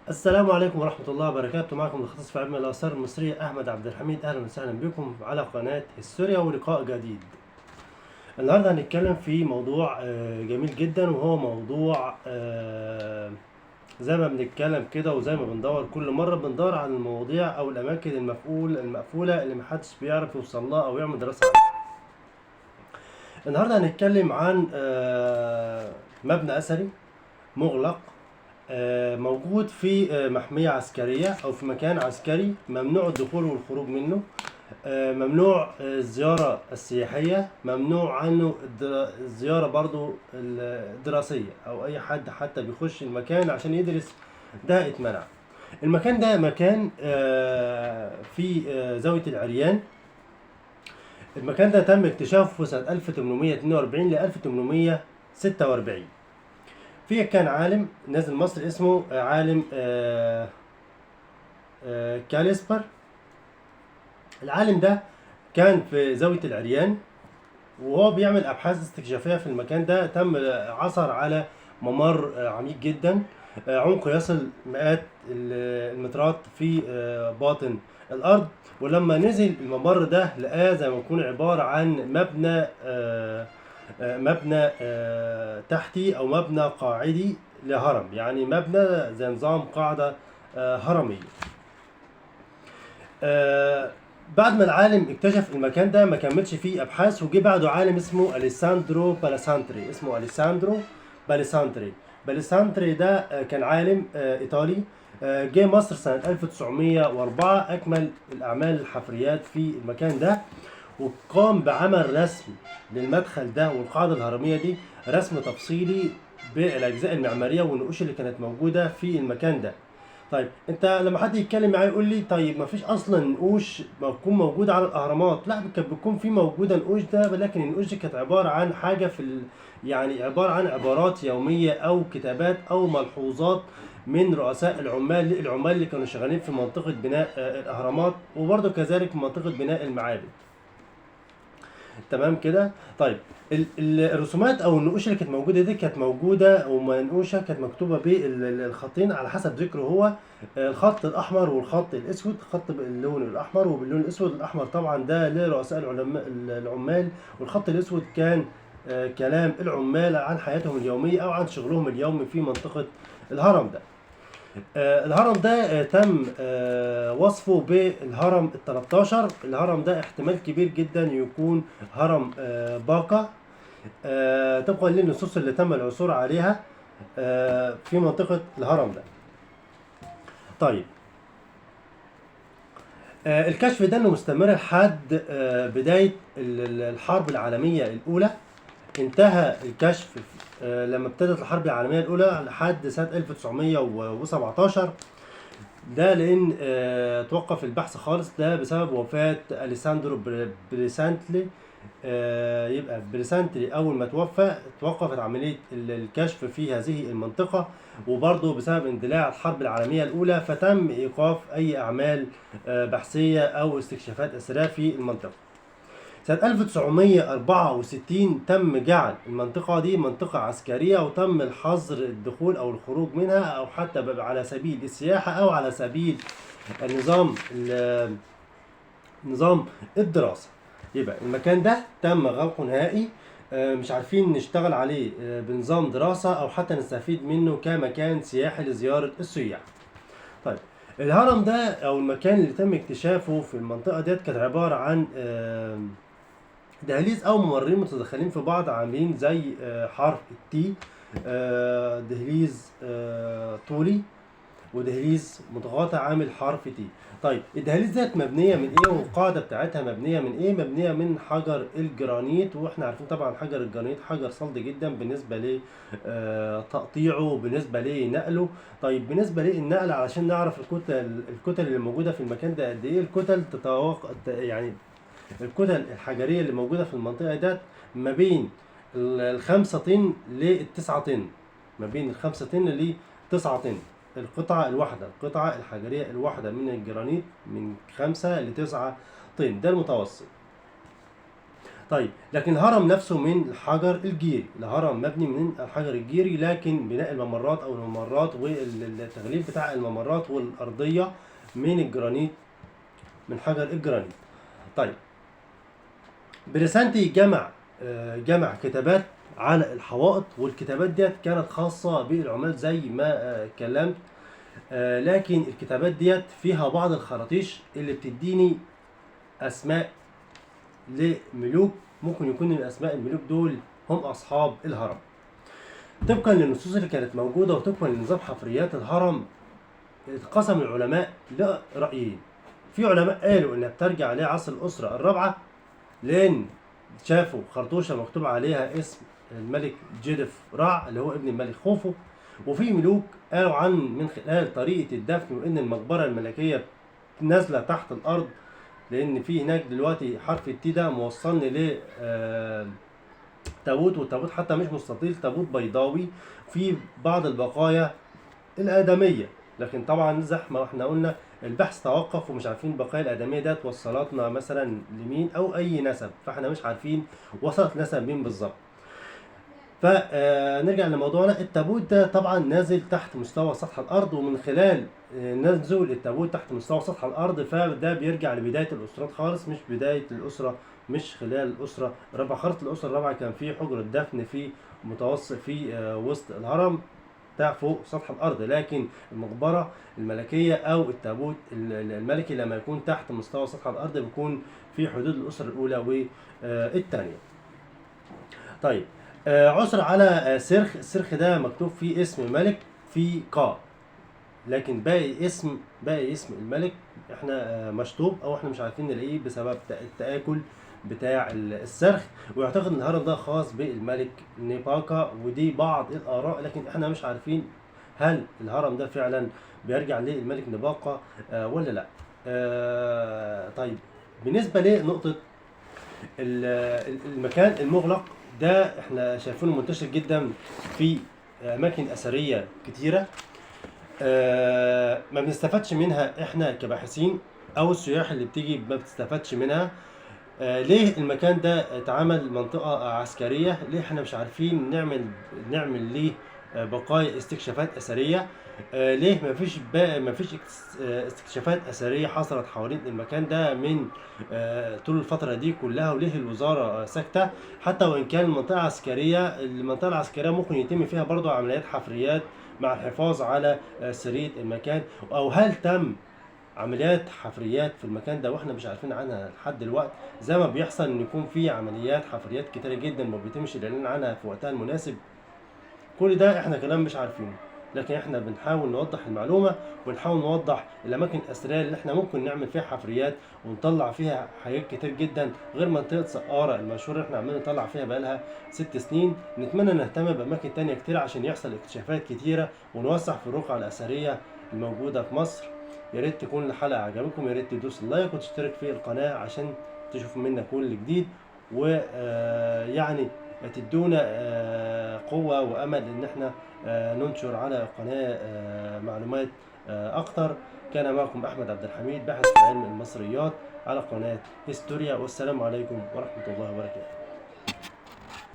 السلام عليكم ورحمة الله وبركاته. معكم الختص في علم الآثار المصرية أحمد عبد الحميد. أهلا وسهلا بكم على قناة هستوريا ولقاء جديد. النهاردة هنتكلم في موضوع جميل جدا، وهو موضوع زي ما بنتكلم كده وزي ما بندور كل مرة بندور على المواضيع أو الأماكن المقفولة اللي محدش بيعرف يوصل لها أو يعمل دراسة عنها. النهاردة هنتكلم عن مبنى أثري مغلق موجود في محمية عسكرية أو في مكان عسكري ممنوع الدخول والخروج منه، ممنوع الزيارة السياحية، ممنوع عنه الزيارة برضو الدراسية أو أي حد حتى بيخش المكان عشان يدرس ده اتمنع. المكان ده مكان في زاوية العريان. المكان ده تم اكتشافه سنة 1842 ل 1846. في كان عالم نازل مصر اسمه عالم كاليسبر. العالم ده كان في زاوية العريان وهو بيعمل أبحاث استكشافية في المكان ده. تم عثر على ممر عميق جدا، عمقه يصل مئات المترات في باطن الأرض. ولما نزل الممر ده لقاه زي ما يكون عبارة عن مبنى تحتي أو مبنى قاعدي لهرم، يعني مبنى زي نظام قاعدة هرمية. بعد ما العالم اكتشف المكان ده ما كملش فيه أبحاث، وجي بعده عالم اسمه أليساندرو باليسانتري. اسمه أليساندرو باليسانتري. باليسانتري ده كان عالم إيطالي، جه مصر سنة 1904، أكمل الأعمال الحفريات في المكان ده، وقام بعمل رسم للمدخل ده والقاعدة الهرمية دي، رسم تفصيلي بالأجزاء المعمارية والنقوش اللي كانت موجودة في المكان ده. طيب انت لما حد يتكلم معايا يقول لي طيب ما فيش اصلا نقوش بتكون موجودة على الاهرامات. لا، كانت بتكون في موجودة نقوش ده، ولكن النقوش دي كانت عبارة عن حاجة في يعني عبارة عن عبارات يومية او كتابات او ملحوظات من رؤساء العمال، العمال اللي كانوا شغالين في منطقة بناء الاهرامات، وبرضه كذلك في منطقة بناء المعابد. تمام كده. طيب الرسومات او النقوش اللي كانت موجودة دي كانت موجودة ومنقوشه، كانت مكتوبة بالخطين على حسب ذكره هو، الخط الاحمر والخط الاسود، خط باللون الاحمر وباللون الاسود. الاحمر طبعا ده لرؤساء العمال، والخط الاسود كان كلام العمال عن حياتهم اليومية او عن شغلهم اليومي في منطقة الهرم ده. الهرم ده تم وصفه بالهرم ال13. الهرم ده احتمال كبير جدا يكون هرم باقة، طبقا للنصوص اللي تم العثور عليها في منطقة الهرم ده. طيب الكشف ده انه مستمر لحد بداية الحرب العالمية الأولى. انتهى الكشف لما ابتدت الحرب العالمية الأولى لحد سنة 1917. ده لأن توقف البحث خالص، ده بسبب وفاة أليساندرو بريسانتلي. يبقى بريسانتلي أول ما توفى توقفت عملية الكشف في هذه المنطقة، وبرضه بسبب اندلاع الحرب العالمية الأولى فتم إيقاف أي أعمال بحثية أو استكشافات أثرية في المنطقة. سنة 1964 تم جعل المنطقة دي منطقة عسكرية، وتم الحظر الدخول أو الخروج منها، أو حتى على سبيل السياحة أو على سبيل نظام الدراسة. يبقى المكان ده تم غلقه نهائي، مش عارفين نشتغل عليه بنظام دراسة أو حتى نستفيد منه كمكان سياحي لزيارة السياح. طيب الهرم ده أو المكان اللي تم اكتشافه في المنطقة ديت كانت عبارة عن دهاليز أو ممرين متداخلين في بعض، عاملين زي حرف التي، دهليز طولي ودهليز متقاطع عامل حرف تي. طيب الدهاليز ديت مبنية من ايه والقاعدة بتاعتها مبنية من ايه؟ مبنية من حجر الجرانيت، واحنا عارفين طبعا حجر الجرانيت حجر صلد جدا بالنسبة ل تقطيعه وبالنسبة لنقله. طيب بالنسبة للنقل علشان نعرف الكتل اللي موجودة في المكان ده قد ايه، الكتل تتوق-، يعني الكتل الحجرية اللي موجودة في المنطقة ديت ما بين ال5 طن لل9 طن، ما بين ال5 طن ل9 طن القطعة الواحدة، القطعة الحجرية الواحدة من الجرانيت من 5 ل9 طن، ده المتوسط. طيب، لكن الهرم نفسه من الحجر الجيري، الهرم مبني من الحجر الجيري، لكن بناء الممرات او الممرات والتغليف بتاع الممرات والارضيه من الجرانيت، من حجر الجرانيت. طيب، بريسانتي جمع كتابات على الحوائط، والكتابات ديت كانت خاصة بالعمال زي ما اتكلمت، لكن الكتابات ديت فيها بعض الخراطيش اللي بتديني أسماء لملوك، ممكن يكون الأسماء الملوك دول هم أصحاب الهرم. طبقا للنصوص اللي كانت موجودة وطبقا لنظام حفريات الهرم، اتقسم العلماء لرأيين. في علماء قالوا إنها بترجع لعصر الأسرة الرابعة، لأن شافوا خرطوشة مكتوب عليها اسم الملك جدف رع اللي هو ابن الملك خوفو. وفي ملوك قالوا عن من خلال طريقة الدفن وإن المقبرة الملكية نازلة تحت الأرض، لأن في هناك دلوقتي حرف التي ده موصلني ل تابوت، والتابوت حتى مش مستطيل، تابوت بيضاوي في بعض البقايا الآدمية. لكن طبعا زحمة، واحنا قلنا البحث توقف ومش عارفين البقايا الآدمية ده وصلتنا مثلا لمين أو أي نسب، فاحنا مش عارفين وصلت نسب مين بالظبط. فنرجع لموضوعنا. التابوت ده طبعا نازل تحت مستوى سطح الأرض، ومن خلال نزول التابوت تحت مستوى سطح الأرض فده بيرجع لبداية الأسرات خالص، مش بداية الأسرة، مش خلال الأسرة الرابعة. خريطة الأسرة الرابعة كان في حجرة دفن في متوسط في وسط الهرم بتاع فوق سطح الأرض، لكن المقبرة الملكية أو التابوت الملكي لما يكون تحت مستوى سطح الأرض بيكون في حدود الأسرة الأولى والثانية. طيب، عثر على سرخ، السرخ ده مكتوب فيه اسم ملك في قا، لكن باقي اسم الملك احنا مشطوب او احنا مش عارفين نلاقيه بسبب التآكل بتاع السرخ. ويعتقد ان الهرم ده خاص بالملك نيباكا، ودي بعض الاراء، لكن احنا مش عارفين هل الهرم ده فعلا بيرجع للملك نباقة ولا لا. طيب، بالنسبة لنقطة المكان المغلق ده، احنا شايفينه منتشر جدا في اماكن اثرية كتيرة، ما بنستفادش منها احنا كباحثين او السياح اللي بتيجي ما بتستفادش منها. ليه المكان ده اتعمل منطقة عسكرية؟ ليه احنا مش عارفين نعمل ليه بقايا استكشافات أثرية؟ ليه مفيش استكشافات أثرية حصلت حوالين المكان ده من طول الفترة دي كلها؟ وليه الوزارة ساكتة؟ حتى وإن كان المنطقة عسكرية، المنطقة العسكرية ممكن يتم فيها برضو عمليات حفريات مع الحفاظ على سرية المكان. أو هل تم عمليات حفريات في المكان ده واحنا مش عارفين عنها لحد دلوقتي؟ زي ما بيحصل ان يكون في عمليات حفريات كتيرة جدا ما بيتمش الاعلان عنها في وقتها المناسب. كل ده احنا كلام مش عارفينه، لكن احنا بنحاول نوضح المعلومة ونحاول نوضح الاماكن الاثرية اللي احنا ممكن نعمل فيها حفريات ونطلع فيها حاجات كتير جدا غير منطقة سقارة المشهورة اللي احنا عمالين نطلع فيها بقالها 6 سنين. نتمنى نهتم باماكن تانية كتير عشان يحصل اكتشافات كتيرة ونوسع في الرقعة الاثرية الموجودة في مصر. يا ريت تكون الحلقة عجبتكم، يا ريت تدوس ال like وتشترك في القناة عشان تشوفوا منا كل جديد، ويعني تدونا قوة وأمل إن احنا ننشر على القناة معلومات أكتر. كان معكم أحمد عبد الحميد، باحث في علم المصريات على قناة هيستوريا، والسلام عليكم ورحمة الله وبركاته.